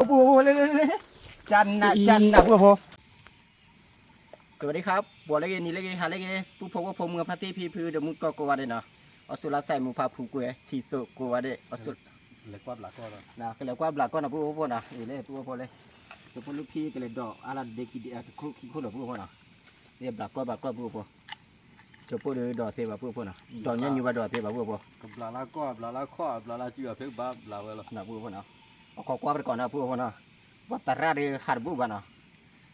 ပူဖိ လ့လ့လ့ ကနးကနး ပူဖိ. สวัสดีครับ ပှၤလၢဂ့ၤ နံၤလၢဂ့ၤ ဟါလၢဂ့ၤ ပုၢ်ဖိဝဲၢ်ဖိ မုၢ်ဖါတံၢ်ဖံဖု ဒီးမုၢ်ကီၢ်ကိးဂၤဒဲးနီၤ, အီစူလါစဲး မူဖးဖူကွဲၤ ထံသိးကိးဂၤဒဲး အီစူ ကလဲၤကွၢ်ဘျးကီၢ်နီၤ ပူဖိနီၤ, အံၤလၢပူဖိလၢ ကၠိဖိလုၢ်ဖံ ကလဲၤဒိးအါလၢဒ့ခံဒ့ တခိၣ်ခံခိၣ်လီၤ ပူဖိနီၤ, လၢဘျးကီၢ်ဘျးကီၢ် ပူဖိ, ကၠိဖိဒီးဒိးသ့ဘၣ် ပူဖိနီၤ, ဒိးညါညူဘၣ်ဒိးသ့ဘၣ် ပူဖိ, ကဘျးလၢကီၢ် ဘျးလၢခီၣ် ဘျးလၢစုအဖဲကဘၣ်ဘျးဝဲလီၤ ပူဖိနီၤ, အခီကွၢ်ပတကိးနီၤ ပူဖိနီၤ, ပှၤသရၣ်ဒီးဟးတဘူၣ်ဘၣ်နီၤ,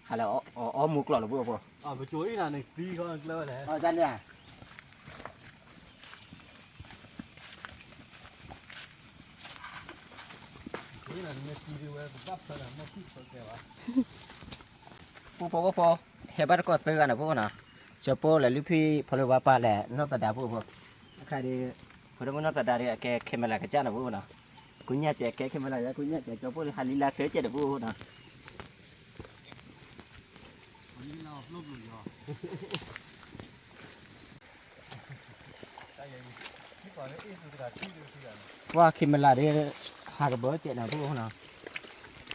ဟးလၢအီၣ်မူကျိးလီၤ ပူဖိ ပကၠိအံၤနၤန့ၣ်သံခီကျၢဝဲလဲၣ်, ပူဖိဝဲဖိ ဟဲဘၣ်တကိး သၢဂၤနီၤ ပူဖိနီၤ, ကၠိဖိလဲၤလုၢ်ဖံ ဖီလၢဝါပၢ်လဲၤ နီၢ်သဒါ ပူဖိ, အခါဒီး ဖိဒိၣ်မုၣ်နီၢ်သဒါဒီး အကဲ camera ကစၢ်နီၤ ပူဖိနီၤ, ကူညၣ်ကဲ ကဲ camera ကူညၣ်ကဲ ကၠိဖိဒီး ဟးလံလါဆၢကဲးဒီး ပူဖိနီၤ ပှၤ camera ဒီး ဟးကဘၢကဲးနီၤ ပူဖိနီၤ,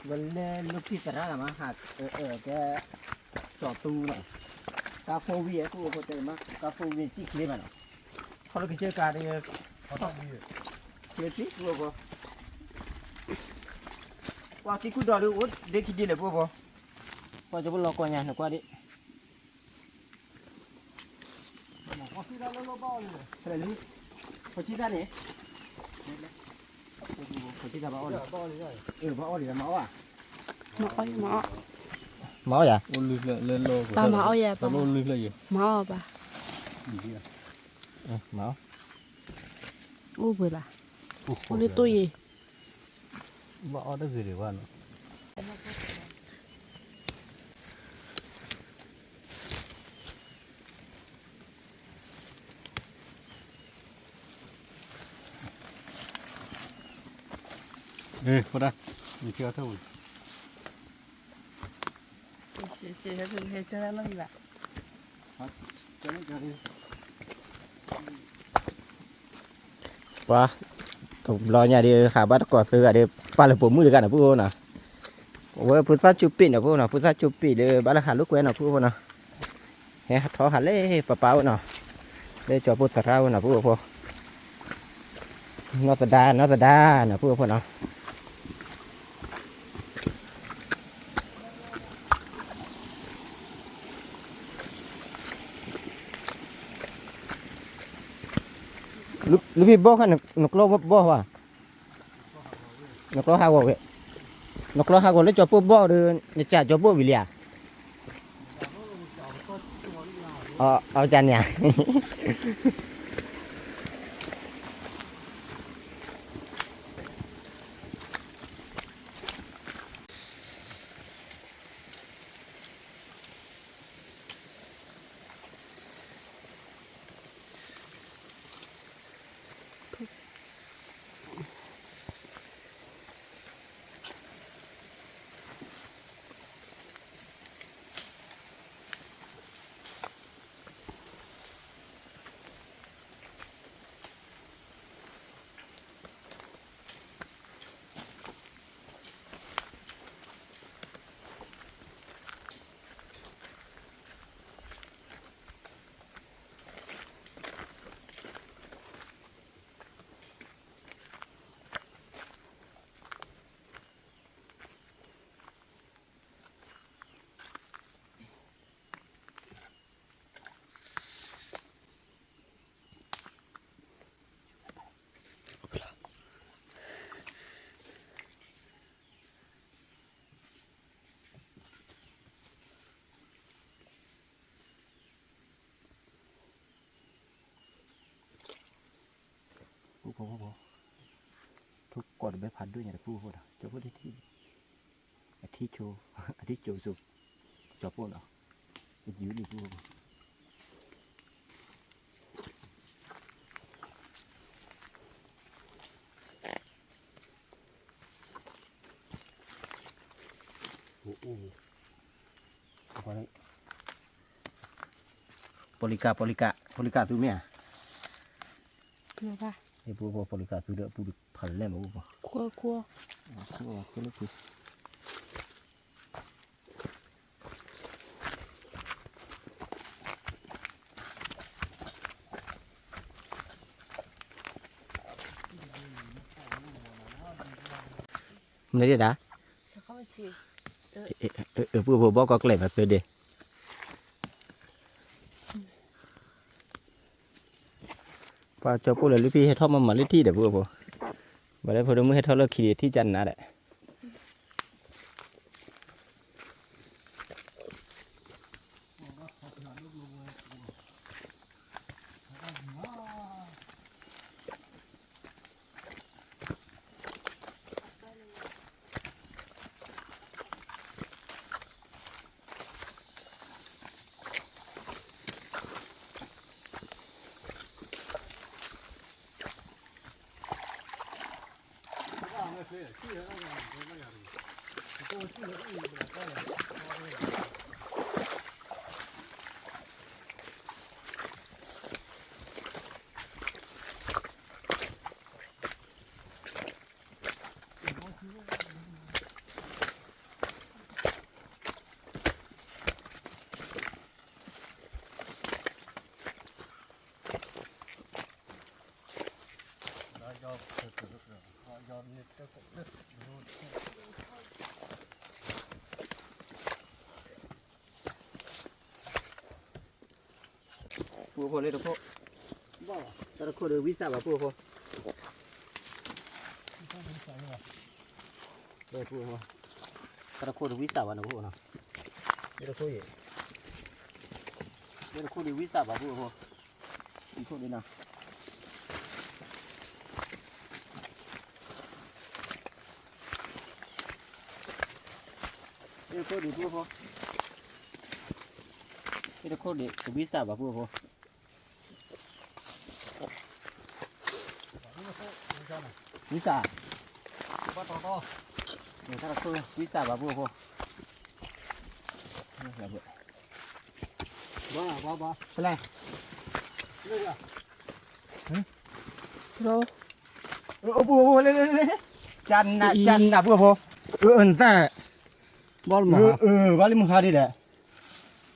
ဝဲလဲၤလုၢ်ဖံသရၣ်လီၤမး ဟး ကဲ ကၠီၤသူနီၤ, ကါ four wheel ပူဖိတဲမး ကါ four wheel စံၣ်ချ့ဘၣ်နီၤ, ခီလၢကစၢၢ်ကါဒီး ချ့သံ ပူဖိ, ပှၤကံၢ်ကူၣ်ဒီးဒုးအိၣ်ဒ့ခံဒ့လဲၣ် ပူဖိ, ပှၤကၠိဖိလီၤကိးညါ နကွၢ်ဒံး ဖီဆံသၣ်န့ၣ်, ဖီဆံသၣ်ဘၣ်အီၣ်လံ, ဘၣ်အီၣ်လံ မၤအီၣ်ဧါ, မၤအီၣ်ယၤ, မၤအီၣ်ယၤ, မၤအီၣ်ဘၣ်, မၤအီၣ်, အိၣ်ပှဲၤဘၣ်, အိၣ်လၢတိၢ်ယံၤ ဘၣ်အီၣ်တဂ့ၤဒံးဘၣ်နီၤ အဃိဒၣ် နထံၣ်အီၣ်ထၢၣ်ပူၤ ပှၤ တဘျီညါဒီး ဟးဘၣ်တကိးသၢဂၤဒီး ပာ်လၢပိာ်မုၣ်တဂၤနီၤ ပူဖိနီၤ, အဝဲဖိသၣ်ကၠိပ့ၣ်နီၤ ပူဖိနီၤ, ဖိသၣ်ကၠိပ့ၣ်လၢဘၣ်လၢဟးလိာ်ကွဲနီၤ ပူဖိနီၤ, ဟဲထီၣ်ဟးလၢပပၢ်အိၣ်နီၤ, လၢကၠိဖိသရၣ်အိၣ်နီၤ ပူဖိ နီၢ်သဒါ နီၢ်သဒါနီၤ ပူဖိနီၤ, လုၢ်ဖံဘီၣ်ခါ နကျီဘီၣ်ဘၣ်, နကျီဟးဂီၤဝဲ, နကျီဟးဂီၤလၢကၠိဖိဘီၣ်ဒီး နစံးကၠိဖိဝံၤလံဧါ, အကန့ၣ်ဧါ ပူဖိဖိ ထိၣ်ကိးတဘဲဖးဒိၣ်ညါတပူဖိဒီး ကၠိဖိဒ့ထံၣ် အထံၣ်ကၠိ အထံၣ်ကၠိစိ ကၠိဖိနီၤ အယုၢ်လံပူဖိ ပီၤလံကၣ် ပီၤလံကၣ် ပီၤလံကၣ်သူမ့ၢ်ဧါ ပီၤလံကၣ်သူဒီးအပူၤဖးလဲၢ်မး ခွါခွါ ခွါလၢပူၤ ပီၤလံကၣ်သူဒီးအပူၤဖးလဲၢ်မး ခွါခွါ မနုၤဒၣ်, ပုၢ်ဖိဘီကီၢ်ကျဲၢ်ဘၣ်သၢဒ့, ပှၤကၠီပိၢ်လၢလၢဖံဟဲထီၣ်မၤမၤလၢထံၣ်ဒီးပုၢ်ဖိ, ဘၣ်လၢဖိဒိၣ်မုၣ်ဟဲထီၣ်လၢခံဒီးထံၣ်ကနၤဒီး ပုၢ်ဖိလၢတခိၣ်, တၢ်တခိၣ်ဒီးဝံစၢ်ဘၣ်ပုၢ်ဖိ, ပုၢ်ဖိ, တၢ်တခိၣ်ဒီးဝံစၢ်ဘၣ်နပုၢ်ဖိနီၤ, လၢတခိၣ်အံၤ, လၢတခိၣ်ဒီးဝံစၢ်ဘၣ်ပုၢ်ဖိ, တခိၣ်ဒ်နီၤ တခိၣ်ဒံးပုၢ်ဖိ, တခိၣ်ဒံးတဝံစၢ်ဘၣ်ပုၢ်ဖိ, ဝံစၢ်, တၢ်တခိၣ်ဝံစၢ်ဘၣ်ပုၢ်ဖိ, ဖဲလဲၣ် Hello. အိၣ်ပုၢ်ဖိ လၢလၢလၢ, ကနၣ်ကနၣ်ပုၢ်ဖိ, အၢ နတၢ်, ဘၣ်လၢမုၢ်ဟါဒ်လဲၣ်,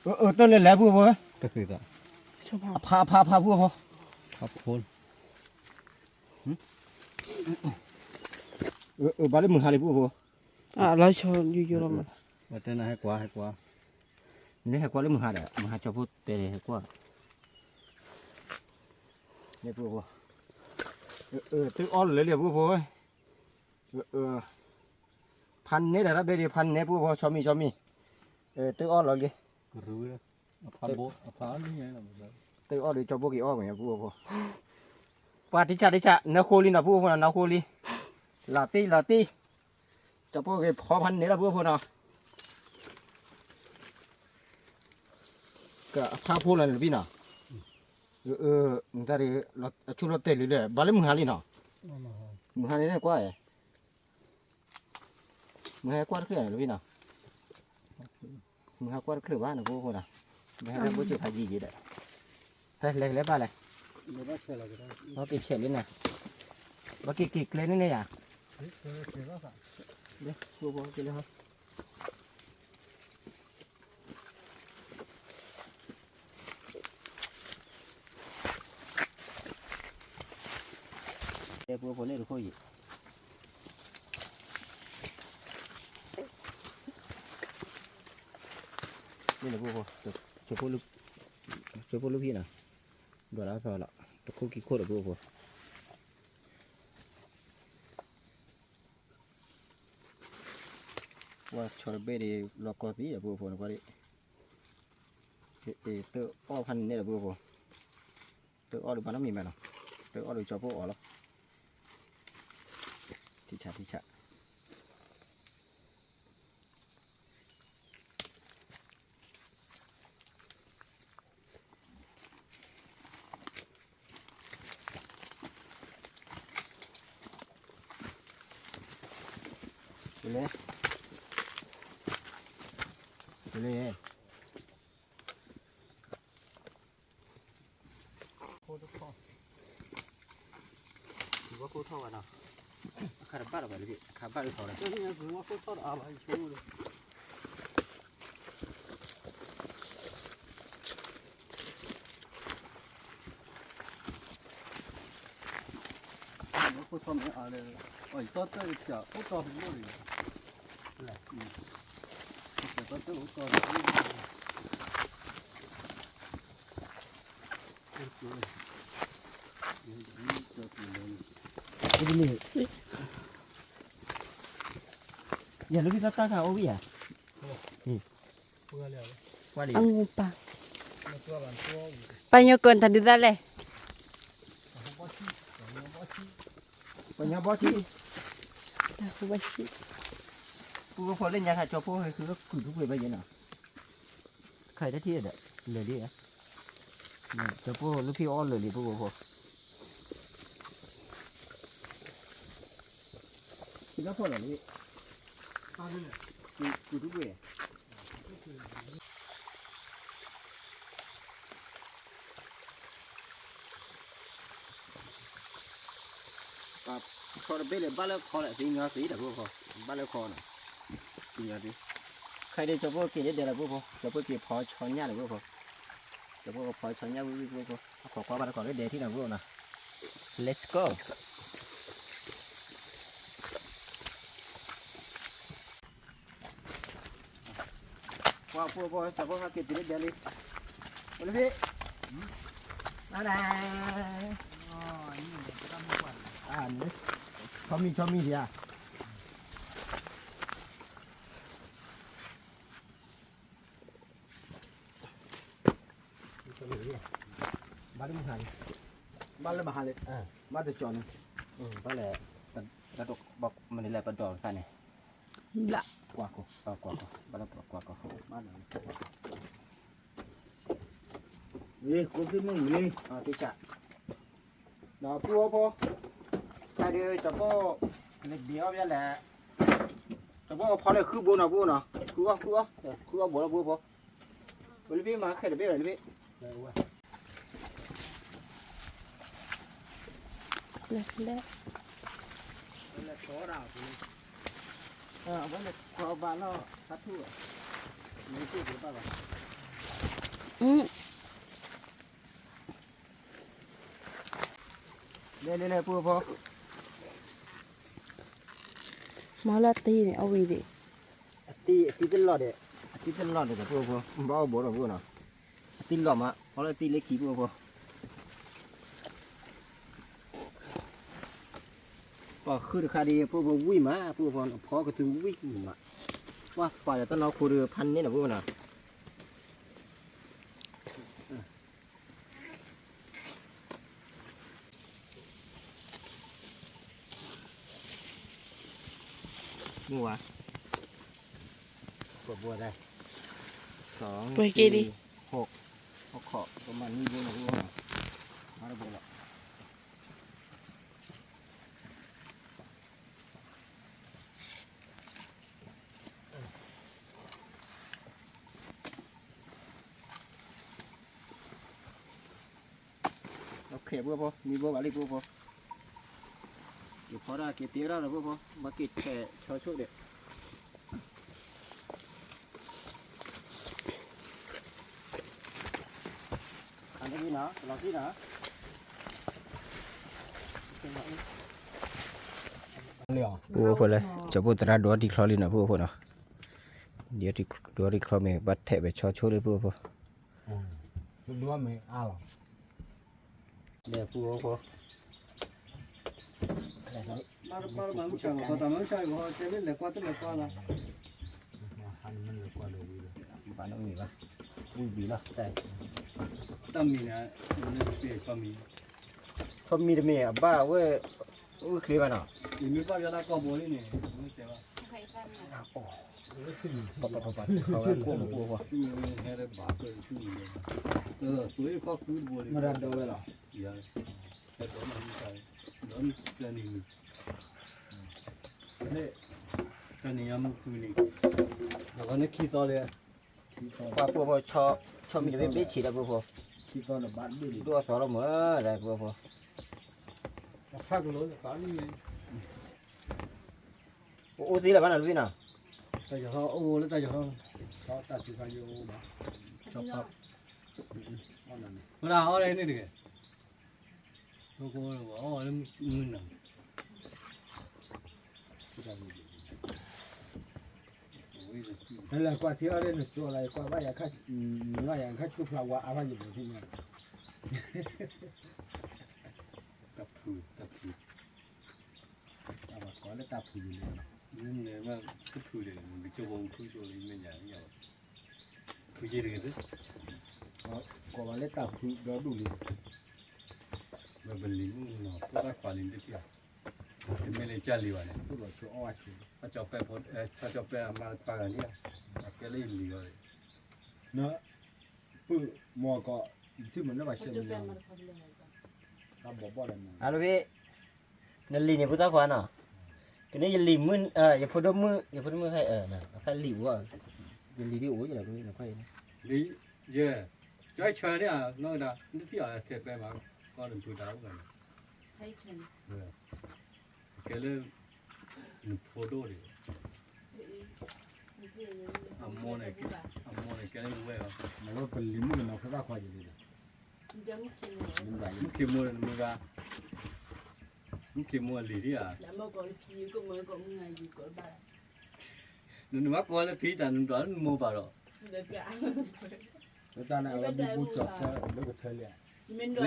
အၢ တၢ်လဲၤလဲၤပုၢ်ဖိ, အဖးဖးဖးပုၢ်ဖိ, ဘၣ်လၢမုၢ်ဟါလံပုၢ်ဖိ, လၢဆီယိယိလီၤမး, တဲနၤဟဲကွၢ်ဟဲကွၢ်, နဟဲကွၢ်လၢမုၢ်ဟါဒီး မုၢ်ဟါကၠီဖိတဲဟဲကွၢ် န့ၣ်ပုၢ်ဖိ, တၢ်အီၣ်လီၤလၢလံပုၢ်ဖိ, ဖးနဲဒၣ်တၢ်ဘဲဒံး ဖးနဲပုၢ်ဖိ ဆီမံၤဆီမံၤ, တၢ်အီၣ်လီၤလံ, တၢ်အီၣ်ဒီးကၠီဖိက့ၤအီၣ်မ့ၢ်ပုၢ်ဖိ, ပှၤတံၢ်ဆးတံၢ်ဆး နၢဃိလံနီၤပုၢ်ဖိနီၤ နၢဃိလံ, လီၤတံၢ်လီၤတံၢ်, ကၠီဖိက့ၤဖီဖးနဲလီၤပုၢ်ဖိနီၤ, ကဖးဖိလီၤန့ၣ်တဘ့ၣ်နီၤ, တၢ်ဒ် အဆူၣ်လီၤတဲာ်လံလၢ ဘၣ်လၢမုၢ်ဟါလံနီၤ, မုၢ်ဟါန့ၣ်ကွၢ် မုၢ်ဟါကွၢ်တချုးနီၤလၢဘ့ၣ်နီၤ, မုၢ်ဟါကွၢ်တချုးဘၣ်နဖိဖိနီၤ, မုၢ်ဟါဘိၣ်စၢၤဖးယံာ်ယံာ်ဒီး, ဖဲလဲၤကလဲၤဘၣ်လဲၣ်, ဘၣ်က့ၤဆဲးလံန့ၣ်, ဘၣ်က့ၤက့ၤကျဲန့ၣ်န့ၣ်ယၤ, ဖိဖိက့ၤလၢဟီ တဲပုၢ်ဖိလၢတခိၣ်အံၤ, လၢတခိၣ်ဖိ, ကၠီဖိလၢဖံနီၤ, ဒွးလၢအသီလီၤ, တခိၣ်ခံခိၣ်ဒီးပုၢ်ဖိ ပှၤဆီတဘ့ၣ်ဒံး လီၤကီသံဒီးပုၢ်ဖိန့ၣ်ကွၢ်ဒံး, တၢ်အီၣ်ဖးန့ၣ်ဒီးပုၢ်ဖိ, တၢ်အီၣ်ဒံးဘၣ်နီတမံၤဘၣ်နီၤ, တၢ်အီၣ်ဒံးကၠီဖိအီၣ်လီၤ, ထံဆးထံဆး လဲ, လဲ, ဝါခိၣ်ထီၣ်ဘၣ်နီၤ, အခါတဘၣ်လီၤဘၣ်လၢ အခါဘၣ်လၢထီၣ်လီၤ, ဝါခိၣ်ထီၣ်တအါဘၣ် ဝါ အိၣ်ထီၣ်မ့ၢ်အါလၢ အီၤယတီၢ်တၢၢ်တပျၢ် အိၣ်တီၢ်တလိၣ်န့ၣ် တပျၢ်တီၢ်တၢၢ်အိၣ်တီၢ် န့ၣ် ယၤလၢဖံသၣ်တၢ်ခါအိၣ်ဝံၤဧါ, အငူပၢ်, ပှၤညီကိးတၢ်ဒုးသၣ်လဲၣ်, ပှၤညီဘီထံ, တၢ်ဃူဘီထံ, ပူဖိလၢညါခါကၠီဖိဟဲဃုကုၢ်ထူပှ့ၤဘၣ်ယဲနီၤ, ခါအံၤတထံၣ်ဒီး လၢာ်လံ, ကၠီဖိလၢဖံအီၣ်လၢာ်လံ ပူဖိဖိ ဖံလီၤဖီၣ်လီၤလံ, ကုၢ်ထူပှ့ၤ ဆီတဘ့ၣ်လၢဘၣ်လၢခီလၢသ့ၣ်ညီသ့ဒီးဖိဖိ, ဘၣ်လၢခီနီၤ, သ့ၣ်ညီသ့, ခဲအံၤဒ်ကၠီဖိက့ၤဒဲးလၢဖိဖိ, ကၠီဖိက့ၤဖီဆီညၣ်လၢဖိဖိ, ကၠီဖိကဖီဆီညၣ်ဝံၤဝံၤဖိဖိ, အခိးကွၢ်ဘၣ်တခိးလၢဒဲးထံနီၤဖိနီၤ, Let's go. ကွၢ်ဖိဖိ ကၠီဖိဟဲက့ၤတုၤလၢဒဲးလံ, အိၣ်လၢဖံ, အါဒၣ်, ဆီမံၤဆီမံၤဒံးဧါ. ဘၣ်လၢမဟါလံ, ဘၣ်လၢမဟါလံ, ဘၣ်တကၠီၤန့ၣ်, ဘၣ်လဲၣ်, မနုၤလဲၣ်ပဒိးတခါန့ၣ်, ကွၢ်ကီ, ဘၣ်လၢကွၢ်ကီ, မ့ၢ်ကိးက့ၤမ့ၢ်ဝံၤလံ, ဒီးပူဖိဖိ, တၢ်ဒုးကၠီဖိ, ကလဲၤဒံးအီၣ်ဘၣ်လဲၣ်, ကၠီဖိဖီလၢဃုဘိနီၤပူနီၤ, ဃုအီၣ်ဃုအီၣ်, ဃုအီၣ်ဘိလီၤပူဖိ, ဝဲလၢဖံမၤခဲတဘ့ၣ်ဝဲလၢဖံ, လဲၤလဲၤ, အဝဲလဲၤခီဘၣ်လီၤသးထူၣ်, မ့ၢ်တဘၣ်ဘၣ်, လဲၤလဲၤလဲၤပူဖိ, မၤလၢတံၢ်န့ၣ် အဝံၤဒံး, အတံၢ်အတံၢ်တလီၢ်ဒီး, အတံၢ်တလီၢ်ဒီးပူဖိ, ဘၣ်အီၣ်ဘိဒီးပူနီၤ, အတံၢ်လီၢ်မး ဖီလၢတံၢ်လၢခံပူဖိ, ပှၤဃုတခါဒံး ပူဖိဝံၣ်မး ပူဖိ ဖီကသူဝံၣ်မး, ပှၤပှၤဒီးတၢ်နီၢ်ခိဒီးဖးန့ၢ်နီၤပူနီၤ. မ့ၢ်ဝဲ, ပှဲၤဘိဒၣ်, သွံၣ်, သံၣ်, ဟီၣ်, ဟီၣ်ခိး ပမၤနံၣ်ဘိန့ၣ်, မၤတဘိလီၤ. ပူဖိ, နံၣ်ဘိဘၣ်လံပူဖိ, က့ၤဖီဒၣ်က့ၤတ့ထီၣ်ဒီးပူဖိ, ဘၣ်က့ၤထဲးဆီဆိၣ်ဒီး ပူဖိလၢ ကၠီဖိသရၣ်ဒိးထံချီလံနီၤ ပူဖိနီၤ, ဒိးထံချီမ့ၢ်ဘၣ်ထဲးဝဲဆီဆိၣ်လံပူဖိ, ဒိးမ့ၢ်အါလီၤ. ဒီးပူဖိ, မၤတမၤမၤမုၢ်ဆါမၤ ပှၤတၢ်မၤမုၢ်ဆါအံၤ ပှၤတဲလၢလဲၤကွၢ်တလဲၤကွၢ်လီၤ, ဘၣ်နမ့ၢ်ဘၣ်, ဝံၤဘံၤလီၤ, တၢ်မံၤန့ၣ်, ဆီမံၤတမ့ၢ်အဘၣ်ဝဲ, အိၣ်ချ့ဘၣ်နီၤ, ယမ့ၢ်ဘၣ်ယွၤလၢကီၢ်ဘိလံန့ၣ်, မ့ၢ်တဲဘၣ် ပှၤပှၤပှၤပှၤ ပှၤဝဲကိၣ်မူကိၣ်ပှၤ, ဟဲလၢဘၣ်ပၢၢ်တဆူန့ၣ်, သွံၣ်ခီၣ်ခုတဘိန့ၣ်, မတၤဒီးဝဲလီၤ, ဒီးနံၤ, တနံၤညါမုၢ်ခုန့ၣ်, ဒီးနခံသီလံ, ပှၤပှၤပှၤ ဆီမံၤတဘ့ၣ်ဘ့ၣ်ဆံးဒီးပှၤပှၤ, ဒိၣ်အသီလီၤမၢ်ဒီးပှၤပှၤ အိၣ်သ့လၢၤဘၣ်နီၤ လၢဘ့ၣ်နီၤ, တၢ်ယီၤထီၣ်အိၣ်လၢတၢ်ယီၤထီၣ်, တၢ်စူခါယိအိၣ်ဘၣ်, ဝဲဒၣ်အီၣ်လၢန့ၣ်တဂ့ၤ, အီၣ်လၢမုၢ်နၤ, လၢကွၢ်ထံအီၤဒီးနစိၤလီၤ ယကွၢ်ဘၣ်ယၤခါ, နဘၣ်ယၤခါဆူဖျါဝါအါထီၣ်ယဘိထံၣ်ညါ, တၢ်ဖု, တၢ်ဖု, ကိးလၢတၢ်ဖုန့ၣ်, တၢ်ဖုန့ၣ် နကကၠိဖိဖုကၠိလၢမဲာ်ညါန့ၣ်, ဖုကၠိတဂ့ၤ, ကိးဘၣ်လၢတၢ်ဖုဒီဒူၣ်လံ, ပလံၤမုၣ်နီၤ ဖိသၣ်ခွါလံတထံၣ်ဧါ, တမ့ၢ်လၢကၢ်လံၤဘၣ်န့ၣ်, သူၣ်လီၤဆိအီၣ်ဝါဆိ, အကၠီပဲဖိသၣ်ခွါဂၤန့ၣ်ဧါ, အကဲလၢယလံၤအီၤ, န, ပုၢ်မီၤကီး, ထံၣ်မုၢ်လၢဘၣ်ရှဲမုၢ်လီၤ, တၢ်ဘီဘီၣ်ဒီးမး, အလီၤဖဲ, နလံၤန့ၣ်ဖိသၣ်ခွါနီၤ, ကန့ၣ်ယလံၤမုၣ်, ယဖိဒိၣ်မုၣ်, ယဖိဒိၣ်မုၣ်ဟဲ, အခါလံၤအိၣ်, ယလံၤဒ်အိၣ်ယလီၤ, နခွါအံၤ, ယ, ကၠီဆၢန့ၣ်ဧါ, နီၢ်ကဒါ, နထံၣ်အီၤထဲပဲမး, ကီၢ်နဖုတၢ်အိၣ်ဂၤန့ၣ်, ကဲလၢ, နဖိဒိၣ်န့ၣ်, အမိၢ်န့ၣ်, အမိၢ်န့ၣ်ကဲလၢနဝဲၢ်အီၤ, နဝဲၢ်ပလံၤမုၣ်ကနီၤဖိသၣ်ခွါယလံၤဒီး, မုၣ်ခ့မိၢ်န့ၣ်နမုၢ်ဂၤ, မုၣ်ခ့မိၢ်အလံၤဒ်ဧါ, နနဘၣ်ကိးလၢဖံတၢ်နဒွးလၢနမိၢ်ဘၣ်ဒီး, လၢတၢ်န့ၣ်အဝဲဘံဘူကၠီၤဖဲလၢကထၢလံဧါ,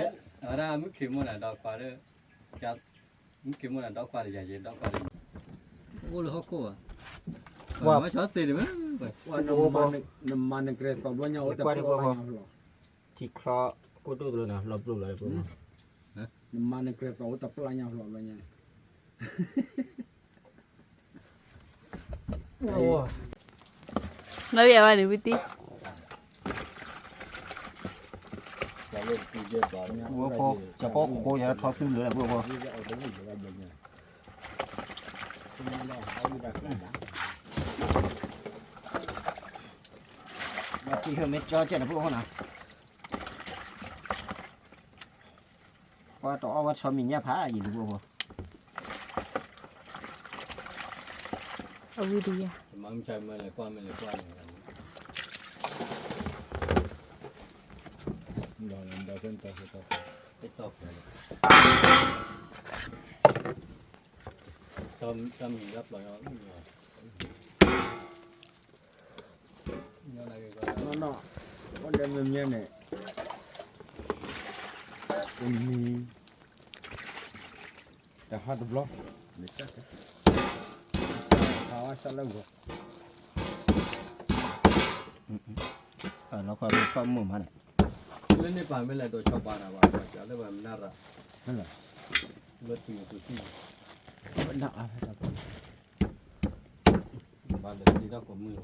အဝဲဒၣ်မုၣ်ခ့မိၢ်န့ၣ်ဒီးခွါလၢ, မုၣ်ခ့မိၢ်န့ၣ်ဒီးခွါဒီးယၤယဲဒီးခွါဒီး, အိၣ်လၢဟီၣ်ခိၣ်ဘၣ်, မၤဆီသ့တမ့ၢ်, နမၤနကရဲၤသီဘျီညါအိၣ်တပျၢ်ညါဖျီ, ထံချီကိၢ်ဒိၣ်တလၢနၤ လီၤပျိလီၤ, နမၤနကရဲၤသီအိၣ်တပျၢ်ညါဖျီဘျီညါ, လၢယဝဲန့ၣ်ဝံၤတံၢ်, ဖိ, ကၠီၤပီခိယထီသုလၢပှၤဖိ, ဘၣ်တံၢ်ဟၢမ့ၢ်ကၠီကဲန့ၣ်ဖိအဃိနီၤ, ပှၤတအီၣ်ဝဲဆီမံၤညၣ်ဖးယံၤလံဖိအဃိ, အဝံၤတယၤ, မ့ၢ်လဲၤကွၢ်မ့ၢ်လဲၤကွၢ်န့ၣ်, တၢ်မံၤလၢပျီ, နီၢ်နီၢ်, အိၣ်လၢမ့ၢ်မ့ၢ်န့ၣ်, တမံၤ, တဟါတဘျီ, ဟါဝဲစးလၢဂီၤ, လီၤခီလၢသီမုၢ်မးန့ၣ်, လၢန့ၣ်ပာ်မ့ၢ်လဲၤဒိးဆီပာ်နၤဘၣ်, လၢပှၤမနၣ်ရၣ်, လၢတုၤကသံၣ်, နအါဖဲတၢ်ပၢ, ဘၣ်လၢသံၣ်တၢ်ကိးမုၢ်ဂီၤ,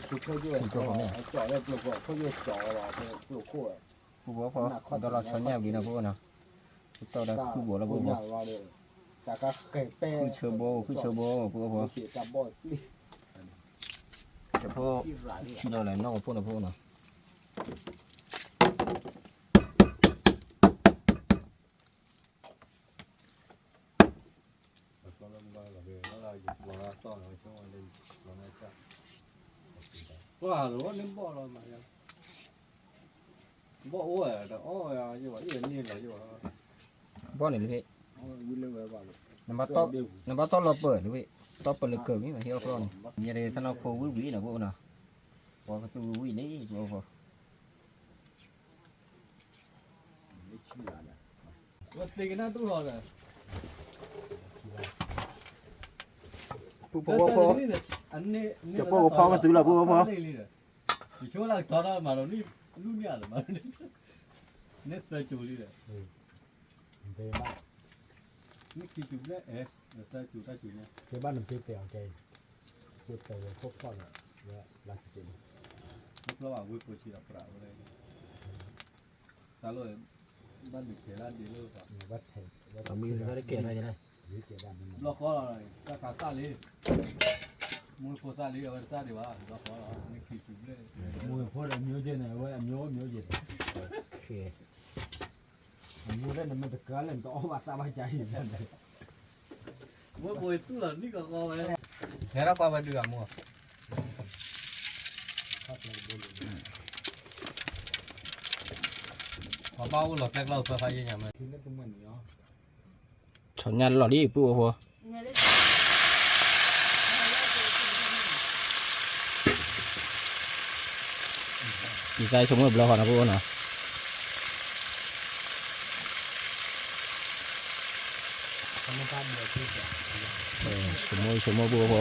ပူဖိ, ဒီးလီၤဆီညၣ်ဝံၤနီၤဖိနီၤ, ပတီၢ်ဒီးခုၣ်ဘိလီၤဖိဖိ, ခုၣ်ဆၢဘိ, ခုၣ်ဆၢဘိဖိဖိ, ဖိ, ဆံလီၤလၢနီၢ်ကဖိနီၤဖိနီၤ. ပှၤလီၤန့ၢ်ဘီၣ်လီၤမး, ဘီၣ်အိၣ်ဝဲဒီးအီၣ်ဝဲယဘၣ်, ဘီၣ်န့ၣ်လၢဟ့ၣ်, နဘၣ်တီၢ်လီၤပၢၢ်လၢဟ့ၣ်, တီၢ်ပၢၢ်လၢကၢၢ်မ့ၢ်ဟ့ၣ်အီၣ်ကျီၢ်န့ၣ်, ညါဒီးသနီၣ်ဖိဝံၣ်ဝံၣ်နီၤဖိနီၤ, ပှၤကသူဝံၣ်လံဖိဖိ ပူဖိဖိ, ကၠီၤပိၢ်ဖိဖိကစုလီၤဖိဖိဖိ, ယဆိကမိၣ်လၢကတီၤတၢ်မၤလီၤ, န့ၣ်သၢကၠိလံဒီး, မ့ၢ်ခံကၠိဘျဲၣ်, သၢကၠိတၢ်ကၠိညါ, ကဲဘၣ်နဖ့တဲအီၤကဲအံၤ, ကဲတဲဝဲခိၣ်ဖျီၣ်ဒီး, ဝဲလါစက့န့ၣ်, မ့ၢ်ဖျီၣ်ဘၣ်ဝ့ၢ်ဖိဆံးဒီးပြးဝဲ, တၢ်လီၢ်, ဘၣ်ဒုးကဲၤလၢဒ်လၢ, မ့ၢ်ကဲၤဒၣ်, ဘျီဃီလီၤ, တၢ်ခးစၢ်လံ, မူဖိစၢ်လံ အဝဲတစၢ်ဒံးဘၣ် ဘျီဃီလီၤ, မ့ၢ်ခံကၠိဘျဲၣ်, မူဖိဒီးမျိုးချစ်န့ၣ် အဝဲအမျိုးမျိုးချစ်န့ၣ်, အမိၢ်လၢနမ့ၢ်တကါလၢနတအီၣ်ဘၣ်သၣ်ဘၣ်ကါအံၤလဲၣ်. ဝဲပှ့ၤသူၣ်လီၤနံၣ်ကီကီဝဲ, နဲဒၣ်ကွၢ်ဝဲဒုးအမိၢ်, ပှၤဘၣ်အိၣ်လီၤကျဲကျီၢ်သၢဖးယဲၢ်ညါမး, ဆီညၣ်လီၤလံပုၢ်ဖိ, ယသးဆိကမိၣ်ဘျီဃီနီၤပုၢ်ဖိနီၤ. ဆိကမိၣ်ဆိကမိၣ်ပုၢ်ဖိ,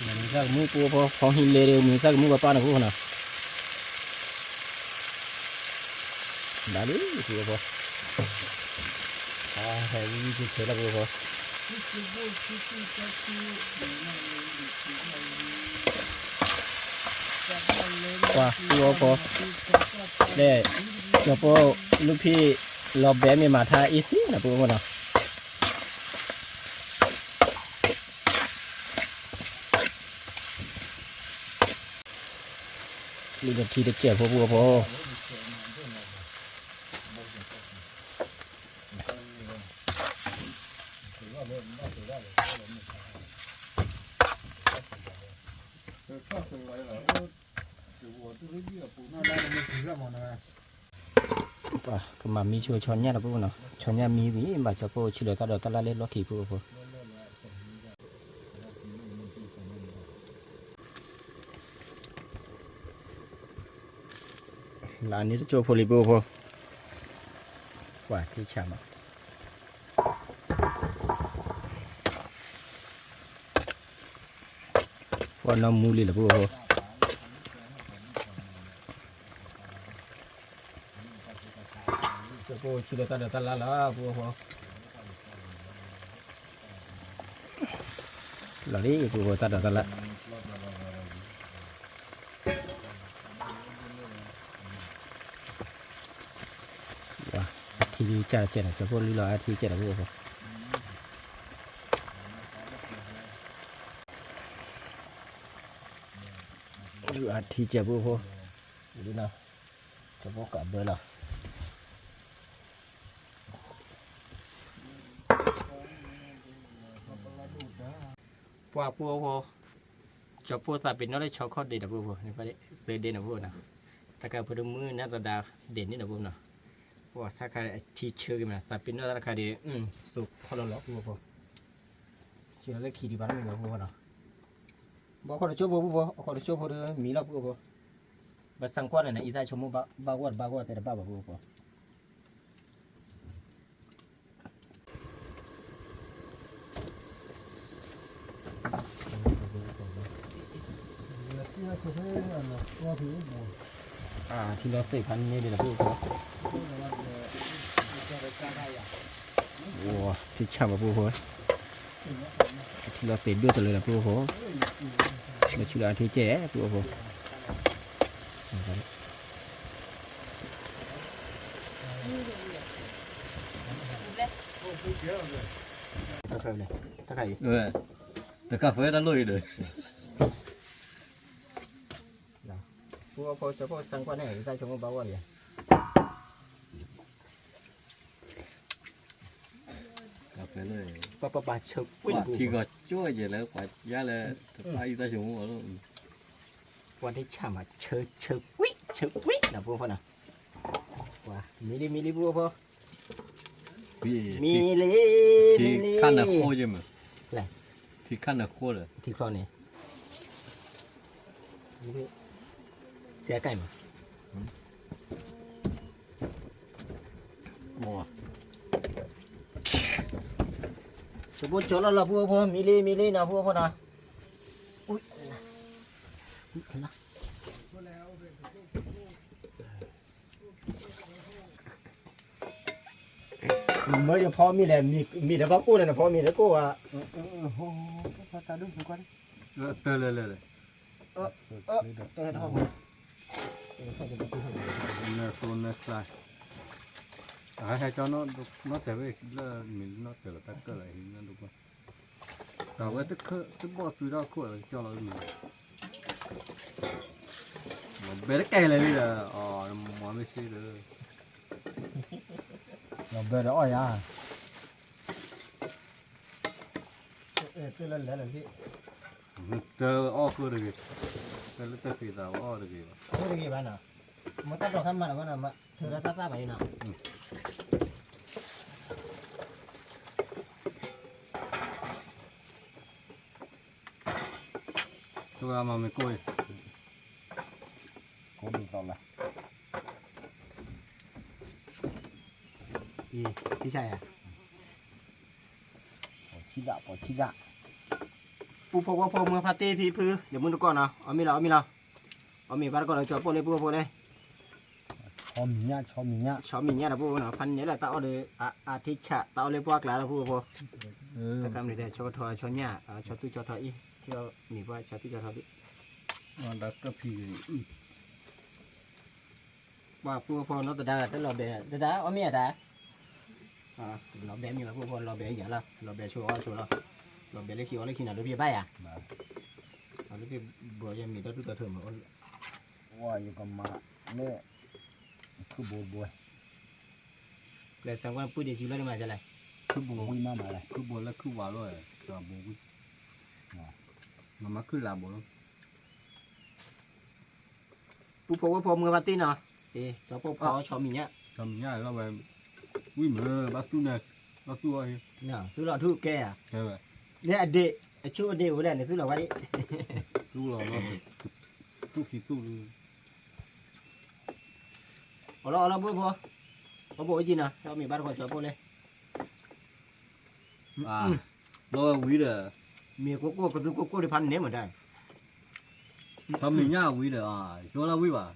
မုၢ်သၣ်ကမုၣ်ပုၢ်ဖိ ဖီဟံးလဲဒီး မုၢ်သၣ်ကမုၣ်ပၢ်ပၢ်နီၤပုၢ်ဖိနီၤ. ဘၣ်လံပုၢ်ဖိ, ဟဲဝံၤက့ၤခဲလၢာ်ပုၢ်ဖိ, ပှၤပုၢ်ဖိ, လဲၣ်, ကၠီၤပိၢ်လုၢ်ဖံးလီၤဘဲမ့ၢ်မၤထါအ့ၣ်စ့နီၤပုၢ်ဖိနီၤ. လုၢ်ဒီးထံတစဲးဖိပုၢ်ဖိ, ပှၤကမၤမံဆိဆီညၣ်လီၤပုၢ်ဖိနီၤ, ဆီညၣ်မံဝံၤ ဘၣ်ကၠီၤပိၢ်ဆံးလီၤတၢ်ဒိးတၢ်လၢ်လၢလီၢ်ခံပုၢ်ဖိ. လၢန့ၣ်တကၠိဖိလံပုၢ်ဖိ, ပှၤထံဆးမး ပှၤနီၢ်မူလံလီၤပုၢ်ဖိ, ကၠီၤပိၢ်ဆံးလီၤတၢ်ဒိးတၢ်လၢ်လီၤပုၢ်ဖိ, လီၤလံပုၢ်ဖိတၢ်ဒိးတၢ်လၢ်. အထံကစၢ်တကဲးနီၤ, ကၠီၤပိၢ်လုၢ်လီၤအထံကစဲးလီၤပုၢ်ဖိ, လုၢ်အထံကစဲးပုၢ်ဖိ, ကၠီၤပိၢ်ကးဘၢလီၤ. ပှၤပုၢ်ဖိ, ကၠီၤပိၢ်သးပ့ၤနီၣ်လၢဆီခီၣ်ဒ့းနီၤပုၢ်ဖိ, သၢဒ့နီၤပုၢ်ဖိနီၤ, တၢ်ကါဖိတမုၢ်နၢ်သဒါဒ့းန့ၣ်နီၤပုၢ်ဖိနီၤ, ပှၤဆါခါအထံဆၢက့ၤမးနီၤ, သးပ့ၤနီၣ်တၢ်တခါဒီး စိာ်ခီၣ်လီၤလီၤပုၢ်ဖိ, ဆၢလၢခံဒံးဘၣ်တမ့ၢ်လီၤပုၢ်ဖိနီၤ, ဘၣ်ခီၣ်တကၠိဖိပုၢ်ဖိ, အခီၣ်တကၠိဖိဒီးမံလီၤပုၢ်ဖိ, ဘၣ်ဆၣ်ကွၢ်န့ၣ် အံသၣ်ဆိကမိၣ်ဘၣ်ဂီၢ်တဘၣ်ဘၣ်ပုၢ်ဖိ. ထံလီၤသ့ၣ်ဖးန့ၣ်ဒ်လီၤပုၢ်ဖိ, ထံဆးမးပုၢ်ဖိ, ထံလီၤသ့ၣ်ဒိၣ်တလၢလီၤပုၢ်ဖိ, လၢဆူလၢအထံကဲပုၢ်ဖိ. တၢ်ဃဲၤတၢ်လိၣ်အံၤဒီး, ပုၢ်ဖိကၠီၤဖိစၢ်ကွၢ်န့ၣ် ယသးဆိကမိၣ်ဘၣ်ဂီၢ်လံ, ပှၤပှၤပှၤဆၢကွံာ်ထံဂီၤကၠိယဲၢ်လၢပှၤယါလၢ, တပၢ်ယသးဆိကမိၣ်အီၤလီၤ, ပှၤထံဆးမး ဆၢကွံာ်ဆၢကွံာ်နီၤပုၢ်ဖိနီၤ, ပှၤမံလံမံလံပုၢ်ဖိ, မံလံ, ထံခါနၢၤဃိယဲၢ်မး, ထံခါနၢၤဃိဒီး, ထံချီန့ၣ်, စဲးကဲမး, ကၠီၤဖိကၠီၤလီၤလီၤပုၢ်ဖိ, မံလံမံလံနီၤပုၢ်ဖိနီၤ, မ့ၢ်ယဖီမံၤလဲၣ်, မံၤဒီးဘၣ်ကိၢ်န့ၣ် နဖီမံၤဒီးကိၢ်ဝဲ, တၢ်လၢလၢလၢ, နသိနသး, အဟဲကၠီနီၣ်တဲာ်ဝဲလၢမံၤနီၣ်တဲာ်လီၤတၢ်ကၢၣ်လီၤဟံးနီၣ်ဒိၣ်, တၢ်ဝဲတဘီၣ်သွံထီၣ်ခိၣ်လီၤကၠီလီၤမံၤ, ဘဲတကဲလဲၣ်လံဒီး အီၤမၤမ့ၢ်သ့ဒီး ဘဲဒီးအီၣ်ယၤ တၢ်အီၣ်ဃုတဂ့ၤ, တၢ်လၢတၢ်ဃ့သးအီၣ်တဂ့ၤဘၣ်, အီၣ်တဂ့ၤဘၣ်နီၤ, မ့ၢ်တၢ်ဒိးခါမၤလီၤဝဲနီၤ, ထုးဒီးတၢ်သၣ်ဘၣ်အံၤနီၤ. တဝဲမၤမ့ၢ်ကိၢ်အံၤ, ကိၢ်ဒ်သိးလၢ အံၤ ထံဆးယၤ ပိာ်ဆံဒၣ် ပိာ်ဆံဒၣ်, ပူဖိဝဲဖိမုၢ်ဖါတ့ၢ်ဖံဖု ယမုၢ်တကီၢ်နီၤ, အီၣ်မ့ၤလီၤ အီၣ်မ့ၤလီၤ, အီၣ်မ့ၤဘၣ်တကီၢ်လီၤ ကၠီပိၢ်လၢပူဖိဖိလဲၣ်, ဆီမံၤညၣ် ဆီမံၤညၣ်, ဆီမံၤညၣ်ဒီးပူဖိနီၤ, ဖါန့ၣ်လၢတၢ်အီၣ်ဒီး အထံဆး တၢ်အီၣ်လၢပှၢ်ကျါလီၤပူဖိဖိ, တၢ်ခါမနုၤဒီး ဆီကထီ ဆီညၣ် ဆီသူၣ်ဆီထီအံၤ, ထံအီၣ်မ့ၤပှၢ် ဆီသူၣ်ဆီထီဘ့ၣ်, ဒီးကဖံးဂ့ၤ ပှၤပူဖိနီတဒါ တလီၤဘဲ တဒါ အီၣ်မ့ၤအတၢ်, လီၤဘဲမ့ၤလီၤ ပူဖိ လီၤဘဲယၤလီၤ လီၤဘဲဆိအီဆိလီၤ, လီၤဘဲလၢခံအီလၢခံနီၤ လၢဖံဘၣ်ယၤ, လၢဖံဘီယမ့ၤဒီဒူၣ်ဒီထၢမး, ဝါယကမၤလၢ ခုဘိတဘိ, ပျဲၢ်ဆၣ်ကွၢ်ပှံၢ်ဒံးစုလီၤဒံးမးလဲၣ်, ခုဘိဝံၣ်မးမးလဲၣ် ခုဘိလၢခုဝးလီၤ, ဘိဝံၣ်, မၤမၤခုလးဘိလီၤ. ပူဖိဝဲဖိမုၢ်ဘၣ်တ့ၢ်နီၤ, ကၠီပိၢ်ဖီဆီမံၤညၣ်, ဆီမံၤညၣ်လီၤဝဲ, ဝံၣ်မ့ၢ်ဘၣ်သူၣ်န့ၣ်, ဘၣ်သူၣ်အီၤ, သူၣ်လီၤထူၣ်ကဲဧါ, န့ၣ်အဒ့ၣ်, အဆိအဒ့ၣ်အိၣ်ဝဲဒၣ်န့ၣ် သူၣ်လီၤဝဲဒၣ်, သူၣ်လီၤလီၤ, သူၣ်ခံသူၣ်လီၤ, အီၣ်လီၤအီလီၤပူဖိ, ပီၢ်ပိာ်အိၣ်ကံနီၤ အီၣ်မ့ၤဘၣ်တခီကၠီပိၢ်လဲၣ် လီၤဝဲဝံၤဒီး, မ့ၢ်ကိၢ်ကိၢ်ကသူကိၢ်ကိၢ်ဒံးဖးန့ၣ်မ့ၢ်တၢ်, ဆီမံၤညၣ်ဝံၤဒီး, ဆိလၢဝံၤဘၣ်,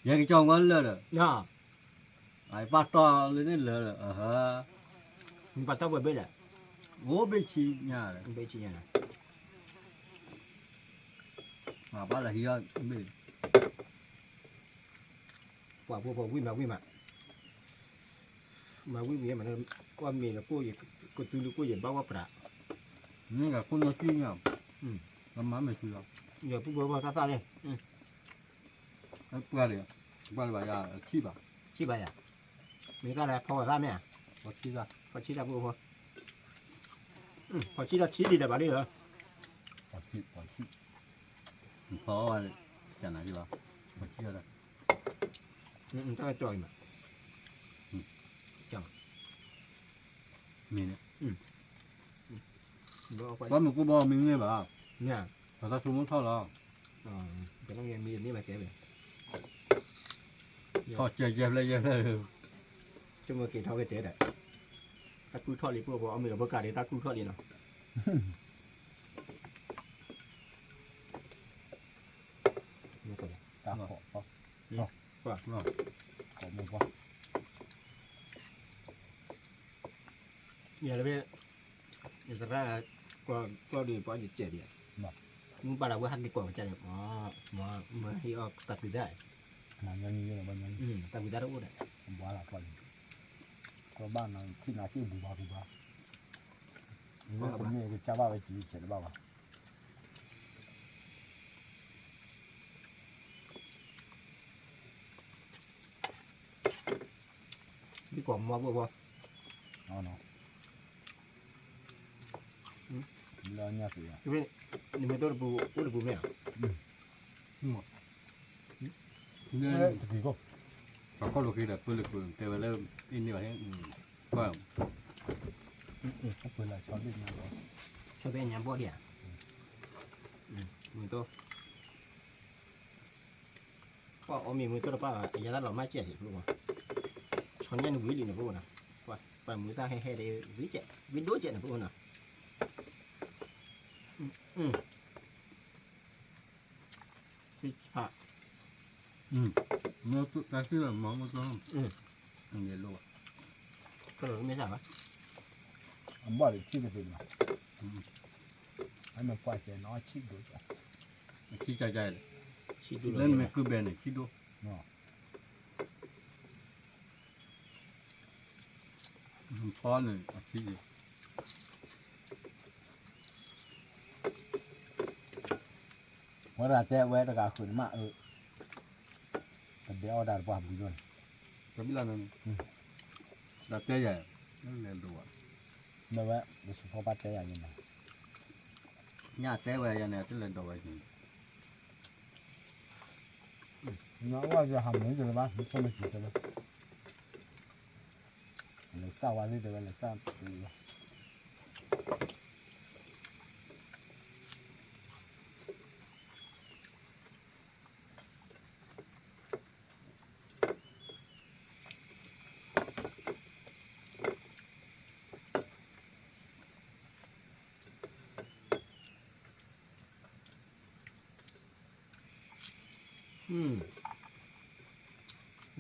ယဲကကၠီဝဲလၢာ်ဒီး, ပာ်တီလၢန့ၣ်လၢာ်ဒီး, မ့ၢ်ပာ်တီဝဲဘ့ၣ်လဲၣ်, အိၣ်ဘ့ၣ်ဆံညါ, ဘ့ၣ်ဆံညါ, ဘၣ်လၢဟံးအီၣ်ဘ့ၣ် ပှၤဖိဖိဝံၣ်မးဝံၣ်မး, မၤဝံၣ်ဝံၣ်မး, ကွၢ်မ့ၢ်လၢကိၢ်ယဲ, ကသူလၢကိၢ်ယဲဘၣ်ဝဲပြး, မ့ၢ်ဂၤခိၣ်နီၢ်စံၣ်ညါ, ကမၤမ့ၢ်ဆူလီၤ, ယပူဖိဘၣ်တၢ်သၣ်န့ၣ်, ပှၤဒီး, ပှၤလၢဘၣ်ယၤ, ဆံၣ်ဘၣ်, ဆံၣ်ဘၣ်ယၤ, မ့ၢ်တၢ်လၢဖီဝဲသၣ်မ့ၢ်ဧါ, ဖီဆံၣ်တၢ်, ဖီဆံၣ်တၢ်ပူဖိ, ဖီဆံၣ်တၢ်ဆံၣ်ဒံးဒီးဘၣ်လံလီၤ, ဖီဆံၣ်, ဖီဆံၣ်, ဖီဝဲ, ကနၤလံဘၣ်, ဖီဆံၣ်တၢ် တၢ်ကစီၣ်အံၤမး, မ့ၢ်န့ၣ်, ပှၤမ့ၢ်ကိၢ်ဘီမ့ၢ်န့ၢ်ဘၣ်, ပှၤတၢ်ဆိကမိၣ်ထီၣ်လီၤ, ထီၣ်ကဲကဲဖျဲၣ်ယဲဖျဲၣ်, ဆိကမိၣ်က့ၤထီၣ်ကဲကဲဒီး, တၢ်ကူၣ်ထီၣ်လံပှၤဖိ အီၣ်မ့ၤဒီးဘၢကးဒံးတၢ်ကူၣ်ထီၣ်လံနီၤ တၢ်ဖီၣ်ဖီၣ်, ဖီၣ်မ့ၢ်ဖီၣ်, ယၤလၢဖဲ ယသရၣ် ကွၢ်ဒုးပှၤယစဲးဒံး, မုၢ်ပာ်လီၤဝဲဟးက့ၤကွၢ်ကစၢ်န့ၣ်, မ့ၢ်ဟ့ၣ်အီၣ်တၢ်ကွံသၣ်, တၢ်ကွံသၣ်တအိၣ်ဒီး, ကွၢ်ဘၣ်နၤထံၣ်နၤက့ၢ်ဘူၣ်ဘၣ်ဘူၣ်ဘၣ်, မ့ၢ်တမ့ၢ်ကစၢ်ဘၣ်ဝဲစံးဆဲးတဘၣ်ဘၣ်. ဘံၣ်ကွီၢ်မီဘိဘီ, လၢညါက့ၤ, နမ့ၢ်တိၢ်တပူၤ အိၣ်တပူၤမ့ၢ်ဧါ, တပူၤ, ပှၤကီၢ်လိာ်က့ၤဒီး ပၢလၢပၢတဲဝဲလၢ အ့ၣ်န့ၢ်ဘၣ်ဟဲ, ကွၢ်, ဆီဘ့ၣ်ညါဘီၣ်ဒံးဧါ, မုၢ်တိၢ် ပှၤအီၣ်မ့ၤမုၢ်တိၢ်တပၣ်ဘၣ် အယါတၢ်လီၤမၢ်ကဲးလံ, ဆီညါန့ၣ်ဝံၤလံန့ၣ် ပအိၣ်နီၤ, ပှၤမုၢ်တၢ်ဟဲဟဲဒ်ဝံၤကဲး ဝံၤဒိၣ်ကဲးန့ၣ် ပအိၣ်နီၤ, တၢ်စံၣ်လီၤမၤမုၢ်တိၢ်, မ့ၢ်စၢ်ဘၣ်, အဘီၣ်လံထံၣ်ကသ့မး, အမ့ၢ်ကွၢ်စဲးနီၤ ဆံၣ်ဒိၣ်, ဆံၣ်ကကလဲၣ်, လၢနမ့ၢ်ကုဘဲန့ၣ် ဆံၣ်ဒိၣ်, ဖီန့ၣ် အဆံၣ်ဒိၣ်, အ ဝဲဒၣ်တဲဝဲတဂၤဃုာ်န့ၣ်မး, ပဒဲအီၣ်တၢ်တပှၢ်ပူၤဒိၣ်န့ၣ်, တၢ်တဲယၤ, လဲၤဒိးဘၣ်, မ့ၢ်ဝဲ ပစူၤဖီဘၣ်တဲယၤယဲန့ၣ်, ညၣ်တဲဝဲယဲန့ၣ် တလဲၤဒိးဝဲန့ၣ်, ညၣ်အိၣ်ယဟးမုၢ်တလၢဘၣ်, မ့ၢ်ဆိမ့ၢ်ဆံးတဲဝဲ, လဲၤစၢ်ဝါလံတဲဝဲ လဲၤစၢ်လံဝဲ.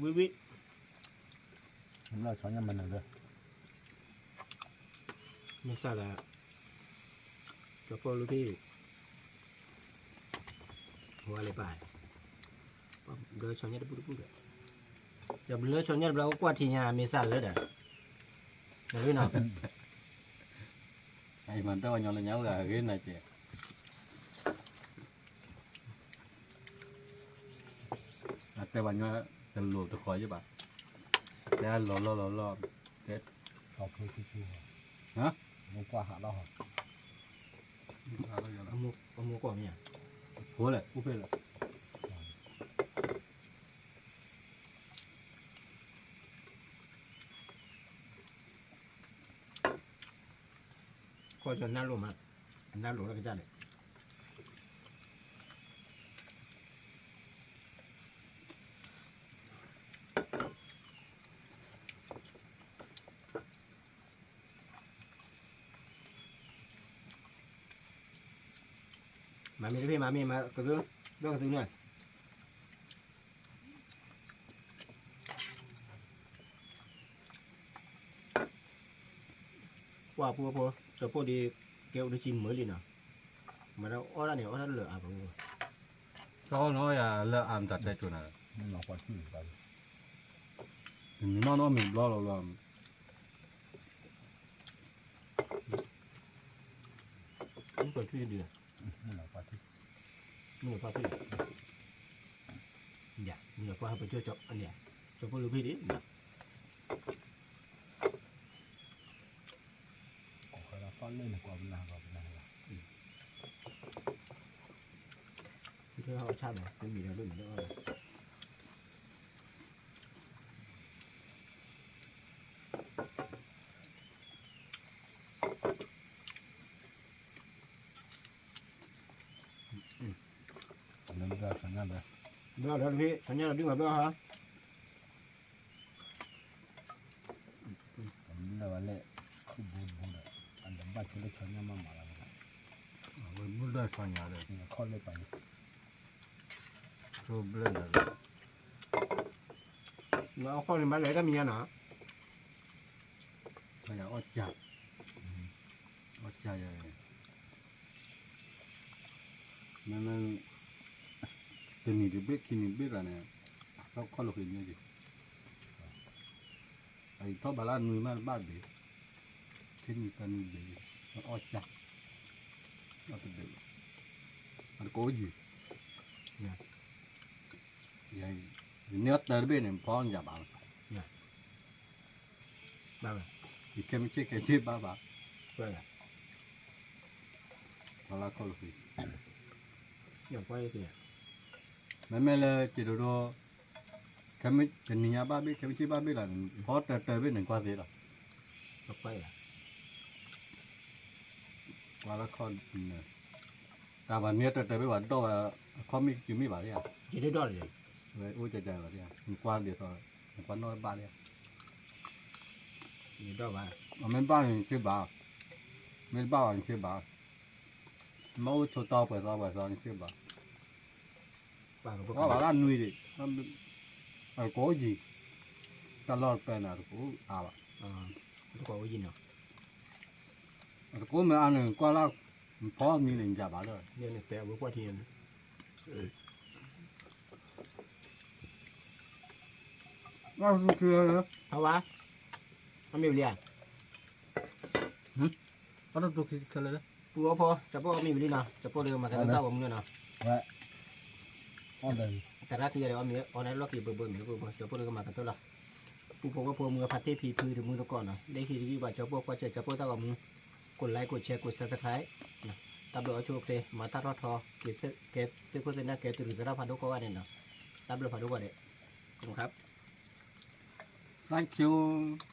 ဝံၤဝံၤ, မ့ၢ်ဆီညၣ်မနုၤလၢ, မ့ၢ်စၢ်လၢ, ကဖိလူဖံ, ဝဲလၢပၢ်, ဘျၢဆီညၣ်တပူၤတပူၤဒီး, ယဘျၢဆီညၣ်တဘျီကွၢ်ထံညါမ့ၢ်စၢ်လၢဒီး, နဝံၤနီၤ, အံၤမၤတၢ်ဝဲညီလၢညါအိၣ်ဂၤဂ့ၤနၤကဲ အတဲဝဲညီတလိၤတဃီယဘၣ်, တဲလီၤလီၤလီၤလီၤ, တဲ, ဟါ, မ့ၢ်ကွၢ်ဟးလီၤဟီ, အမိၢ်ကွၢ်မ့ၢ်ဧါ, ဖိလဲၣ် အိၣ်ဖဲလဲၣ်. ခီၣ်ကၠီနၢ်လိၣ်မး, နၢ်လိၣ်လၢကစၢ်န့ၣ်, မၤမ့ၢ်တဖ့ၣ် မၤမ့ၢ်မၤကသု, ဒီးကသုန့ၣ် ကွၢ်ပူဖိ, စီၤဖိဒံး, ကဲအိၣ်တဆံမုာ်လံနီၤ, မၤတၢ်အီၣ်တၢ်န့ၣ် အီၣ်တၢ်လၢအါပူ, တၢ်အီၣ်နီၤယၤလၢအါမတၤတဲကိၤနၤ, တနံၤနီၢ်နီၢ်မ့ၢ်ဘျီလီၤဘျီ, မ့ၢ်ပှၤထွံၣ်ဒုး, မ့ၢ်ပှၤထွံၣ်, ယၤ, မ့ၢ်ပှၤဟးပကၠီၣ်ကၠီၣ်အန့ၣ်, ကၠီၣ်ဖိလူၤဖံးဒံး, ကီၢ်လၢနကွၢ်ပနၢ်ဂီၤပနၢ်ဂီၤ, ဆၣ်ဒီး တမံၤဒီးလိၣ်မံၤဒီး လၢဘျီ ဆီညၣ်လၢ, ဘျီလၢတဖံး ဆီညၣ်လၢဒုးမၤဘျီဟါ, လၢဝဲလဲၣ်, ခိၣ်ဘိဘိဒီး, အဒီးဘၣ်ဆိလၢဆီညၣ်မးမးလီၤ, ဝဲဘျီဒီးဆီညၣ်ဒီး, ခီၣ်လၢပှၤန့ၣ်, ဆိဘျီဒီး, အီၣ်ခီၣ်န့ၣ်မးလဲၣ်တၢ်မံၤညါနီၤ, အီၣ်ကၢ်, အီၣ်ကၢ်ယၤ မ့မ့ၢ် တနံၤတဘ့ၣ်ခံနံၤတဘ့ၣ်သးန့ၣ်, ထီၣ်ခီၣ်လိာ်ဃံၤန့ၣ်, အံၤထီၣ်ဘးလၢနွံမးတဘၣ်ဘ့ၣ်, ခံနံၤသၢနံၤဘ့ၣ်, အီၣ်ကၢ်, အီၣ်တဘ့ၣ်, အတကိးယံၤ, ယန့ၢ်အီၣ်တၢ်တဘ့ၣ်န့ၣ် ဖီညၣ်ဘၣ်လီၤ ယခဲမုၢ်ဆ့ၣ်ခဲဆ့ၣ်ဘၣ်ဘၣ်, ပှၤလၢခီၣ်လိာ်ဃံၤ, မ့မ့ၢ်လၢက့ၤဒိၣ်ဒိၣ်, ခဲမုၢ်တနံၤညါဘၣ်ဘ့ၣ် ခဲမုၢ်ဆ့ၣ်ဘၣ်ဘ့ၣ်လီၤ, ဖီတၢ်တၢ်ဘ့ၣ်န့ၣ်ကွၢ်သ့လီၤ, ကွၢ်လၢခီၣ်, တၢ်ဘၣ်န့ၢ်တၢ်တၢ်ဘ့ၣ်ဘၣ်ဒီၣ်ဝဲ, အခီၣ်မ့ၢ်ကမ့ၢ်ဘၣ်လံဧါ, ဝဲအိၣ်ကကဘၣ်လံဧါ, နကွၢ်ဒ်သိး, နကွၢ်နီၣ်တဘၣ်လံဧါ, မ့ၢ်ဘၣ်န့ၣ်နဆ့ဘၣ်, မ့ၢ်တဘၣ်ဘၣ်နဆ့ဘၣ်, မ့ၢ်အိၣ်ဆိးတီပှဲၤသီပှဲၤသီနဆ့ဘၣ်, ကွၢ်ဘၣ်လၢနွံဒံး, အတကိးယံၤ, တၢ်လီၢ်တပၢၢ်န့ၣ် အတကိးအါဘၣ်, အတကိးမ့ၢ်အါန့ၣ် ကွၢ်လၢ, ဖီမံၤန့ၣ် ယၤဘၣ်လၢ, အဝဲ, အတတူၢ်ခံခဲလၢာ်လၢ, ပူအီၣ်ဖီ ကၠီပိၢ်အီၣ်မ့ၢ်ဝံၤလံနီၤ ကၠီပိၢ်ဒီးမၤသးလၢတၢ်ဂီၤမူလၢနီၤ, ဝဲ, သရၣ်ခံဂၤဒီး အီၣ်မ့ၤအီၣ်န့ၣ်လီၢ်ခံဘၢဘၢမ့ၢ်ဘၢဘၢ ကၠီပိၢ်တကမၤကတၢၢ်လီၤ. ပူဖိဝဲၢ်ဖိမုၢ်ဖါတ့ၢ်ဖံဖုတမုၢ်တကိးနီၤ လၢဟံးတဂံၢ်ဘၣ်ကၠီပိၢ်ကွၢ်စဲး ကၠီပိၢ်တၢ်ဂီၤမူ ကိး like ကိး share ကိး subscribe တၢ်ဘျုးအီၣ်ဆိၣ်ချ့ မၤတၢ်ထီၣ်ထီ ကဲသ့ၣ်ခိၣ်သ့ၣ်နၢ်ကဲတုၤလၢသရၣ်ဖးဒိၣ်ကိးဂၤန့ၣ်နီၤ တၢ်ဘျုးဖးဒိၣ်ကိးဂၤဒဲး ခ Thank you.